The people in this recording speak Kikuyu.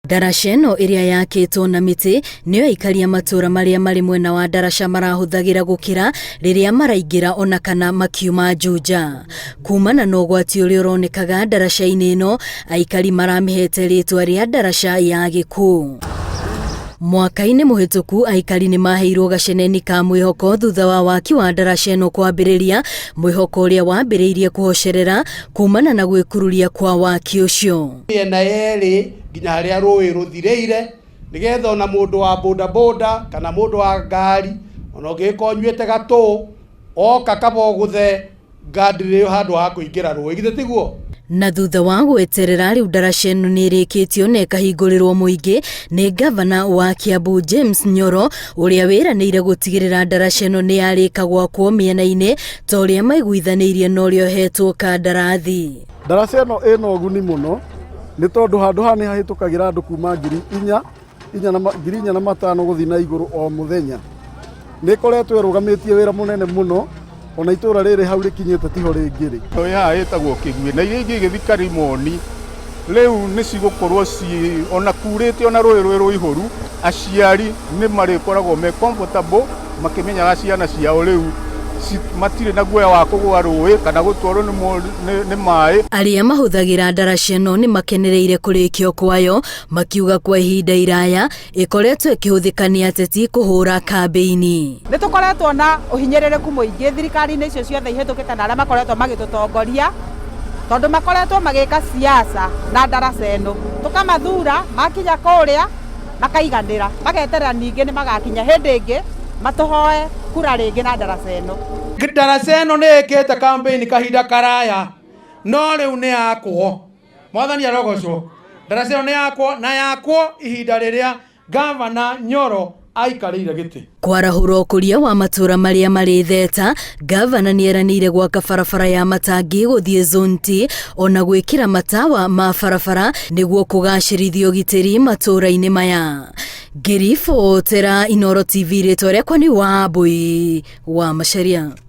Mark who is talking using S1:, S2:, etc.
S1: Ndaraca ĩno ĩrĩa yakĩtwo na mĩtĩ nĩyo aikari a matũũra marĩa marĩ mwena wa ndaraca marahũthagĩra gũkĩra rĩrĩa maraingĩra ona kana makiuma Juja. Kumana na ũgwati ũrĩa ũronekaga ndaraca-inĩ ĩno, aikari maramĩhete rĩtwa rĩa ndaraca ya gĩkuũ. Mwaka-inĩ mũhĩtũku aikari nĩ maheirwo gaceneni ka mwĩhoko thutha wa waki wa ndaraca ĩno kwambĩrĩria, mwĩhoko ũrĩa wambĩrĩirie kũhocerera kumana na gwĩkururia kwa waki ũcio.
S2: Mĩena yerĩ nginya harĩa rũĩ rũthirĩire nĩgetha ona mũndũ wa bodaboda kana mũndũ wa ngari ona ũngĩgĩkorwo ũnyuĩte gatũ oka kaba ũgũthe guardrail handũ ha kũingĩra rũĩ, githĩ tiguo?
S1: Na thutha wa gweterera rĩu ndaraca ĩno nĩ ĩrĩkĩtio na ĩkahingũrĩrwo mũingĩ nĩ ngavana wa Kiambu James Nyoro ũrĩa wĩranĩire gũtigĩrĩra ndaraca ĩno nĩ yarĩka gwakwo mĩena-inĩ ta ũrĩa maiguithanĩirie na ũrĩa ũhetwo kandarathi.
S3: Ndaraca ĩno ĩna ũguni mũno nĩ tondũ handũ haha nĩ hahĩtũkagĩra andũ kuma 4500 gũthiĩ na igũrũ o mũthenya. Nĩ ĩkoretwo ĩrũgamĩtie wĩra mũnene mũno ona itũra rĩrĩ hau rĩkinyĩte tiho rĩngĩ rĩ.
S4: Ĩ haha ĩtagwo Kĩguĩ na iria ingĩ igĩthiĩ Karimoni rĩu nĩ cigũkorwo ci ona kurĩte ona rũĩ rwĩ rũihũru aciari nĩ marĩkoragwo me comfortable makĩmenyaga ciana ciao rĩu matirĩ na guoya wa kũgũa rũĩ kana gũtwarwo nĩ maĩ.
S1: Arĩa mahũthagĩra ndaraca ĩno nĩ makenereire kũrĩkio kwayo makiuga kwa ihinda iraya ĩkoretwo ĩkĩhũthĩka nĩ ateti kũhũra kambĩini.
S5: Nĩ tũkoretwo na ũhinyĩrĩrĩku mũingĩ thirikari-inĩ icio ciothe ihĩtũkĩte na arĩa makoretwo magĩtũtongoria tondũ makoretwo magĩka siasa na ndaraca ĩno, tũkamathura makinya kũrĩa makaiganĩra, mageterera ningĩ nĩ magakinya hĩndĩ ĩngĩ matũhoe kura rĩngĩ na ndaraca ĩno.
S2: Ndaraca ĩno nĩ ĩkĩte campaign kahinda karaya no rĩu nĩ yakwo. Mwathani arogocwo. Ndaraca ĩno nĩ yakwo na yakwo ihinda rĩrĩa Gavana Nyoro aikarĩire gĩtĩ.
S1: Kwarahũra ũkũria wa matũũra marĩa marĩ theta, gavana nĩeranĩire gwaka barabara ya matangi gũthiĩ Zone T ona gwĩkĩra matawa ma barabara nĩguo kũgacĩrithia ũgitĩri matũũra-inĩ maya. Ngĩribotera Inooro TV rĩtwa rĩakwa nĩ Wambui wa Macharia.